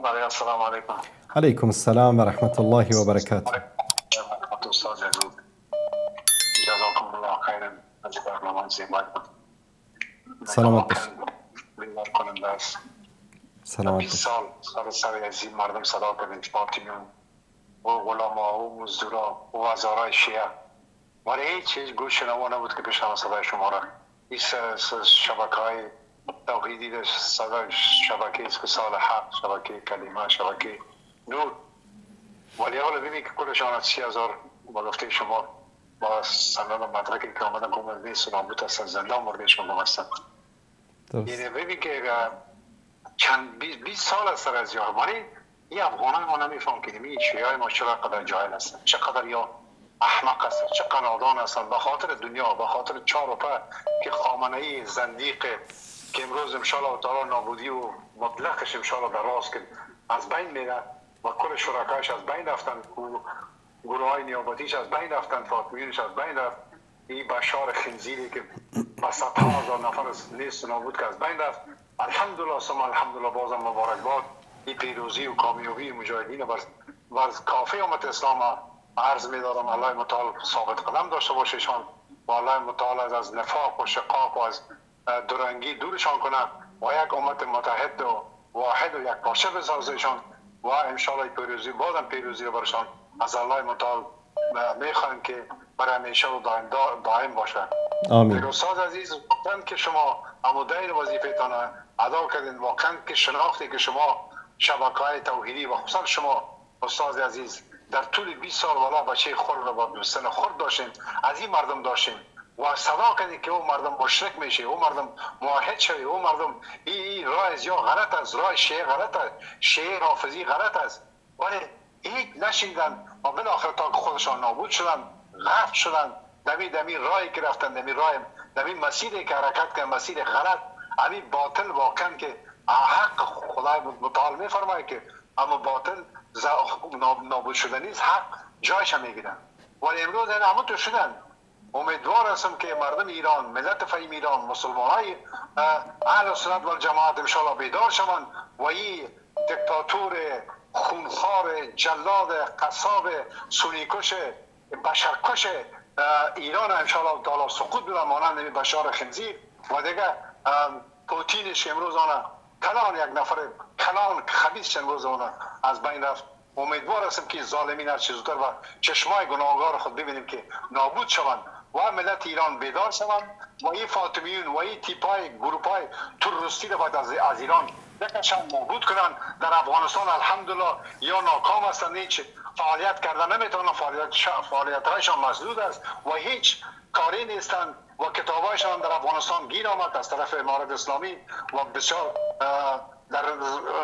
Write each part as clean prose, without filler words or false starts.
السلام علیکم. علیکم السلام و رحمت الله و برکاته. استاد عزیز، جزاکم الله خیرا از برنامه زیبایتون. سلامت باشید. بیدار کننده است. سلامت 20 سال سر از این مردم صدا کردیم، فاطمیون و غلاما و مزدورا و هزارای شیعه، ولی هیچ گوش شنوا نبود که بشنوه صدای شما را. این شبکه های توحیدی، صدای شبکه است که سال حق، شبکه کلمه، شبکه نور، ولی حالا ببینید که کلشان از 30,000 با گفته شما با سند و مدرکی که آمدن که نیست و نابود هستن، زندان مردشون گم هستن. یعنی ببین که چند 20 سال از سر از یار، ولی این افغانای ما نمیفهم که این شیعه ما چرا قدر جاهل هستن، چقدر یا احمق هستن، چقدر نادان هستن، به خاطر دنیا، به خاطر چهار و په که خامنه ای زندیق که امروز انشالله تعالی نابودی و مطلقش انشالله در راست که از بین میره و کل شرکایش از بین رفتن، گروه های نیابتیش از بین رفتن، فاطمیونش از بین رفت، این بشار خنزیری که با صدها هزار نفر نیست و نابود که از بین رفت. الحمدلله ثم الحمدلله، بازم مبارک باد این پیروزی و کامیابی مجاهدین بر کافه امت اسلام عرض می‌دارم. الله متعال ثابت قدم داشته باششان و الله متعال از نفاق و شقاق و از درنگی دورشان کنه و یک امت متحد و واحد و یک پارچه بسازشان و انشاءالله پیروزی، بازم پیروزی رو برشان از الله متعال میخوایم که برای همیشه و دائم دائم باشه. آمین. استاد عزیز، واقعا که شما عمودین وظیفه‌تان ادا کردین، واقعا که شناختی که شما شبکه‌های توحیدی و خصوصا شما استاد عزیز در طول 20 سال والا بچه خورد رو با سن خورد داشتیم، از این مردم داشتیم و صدا کردیم که او مردم مشرک میشه، او مردم موحد شوی، او مردم این راه یا غلط است، راه شیعه غلط است، شیعه رافضی غلط است، ولی هیچ نشیدن و بالاخره تا خودشان نابود شدن، غرق شدن دمی راهی که رفتن، دمی راه، دمی مسیری که حرکت کردن، مسیر غلط، همین باطل. واقعا که حق خدای متعال میفرماید که اما باطل نابود شده نیست، حق جایش میگیرن، ولی امروز این همون تو شدن. امیدوار هستم که مردم ایران، ملت فهیم ایران، مسلمان های اهل سنت و جماعت انشاءالله بیدار شوند و این دیکتاتور خونخوار، جلاد، قصاب، سونیکش، بشرکش ایران انشاءالله تعالی سقوط بدن، مانند بشار خنزیر و دیگه پوتینش امروز آن کلان یک نفر کلان خبیث امروز آن از بین رفت. امیدوار هستم که ظالمین هر چه زودتر و چشمای گناهگار خود ببینیم که نابود شوند و ملت ایران بیدار شوند و این فاطمیون و این تیپای گروپای تروریستی را باید از ایران بکشن، نابود کنن. در افغانستان الحمدلله یا ناکام هستند، هیچ فعالیت کردن نمیتونن، فعالیت هایشان مسدود است و هیچ کاری نیستند و کتابایشان در افغانستان گیر آمد از طرف امارت اسلامی و بسیار در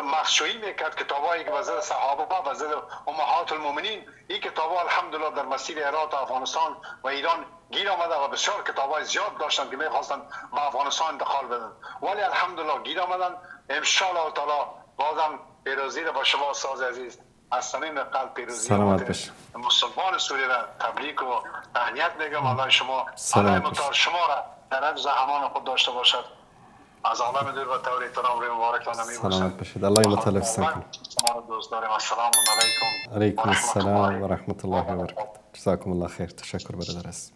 مخشویی میکرد کتابایی که وزیر صحابه و وزیر امهات المؤمنین. این کتابا الحمدلله در مسیر هرات و افغانستان و ایران گیر آمده و بسیار کتابای زیاد داشتن که میخواستن به افغانستان انتقال بدن، ولی الحمدلله گیر آمدن. ان شاء الله تعالی بازم پیروزی را با شما ساز عزیز از صمیم قلب پیروزی مسلمان سوریه را تبریک و تهنیت میگم. الله شما، الله متعال شما را در حفظ امان خود داشته باشد. از عالم دور و طور احترام روی مبارکتان میبوسم. سلامت باشید. الله متعال حفظتان. شما را دوست داریم. السلام علیکم. علیکم السلام و رحمت الله و برکاته. جزاکم الله خیر. تشکر برادر عزیز.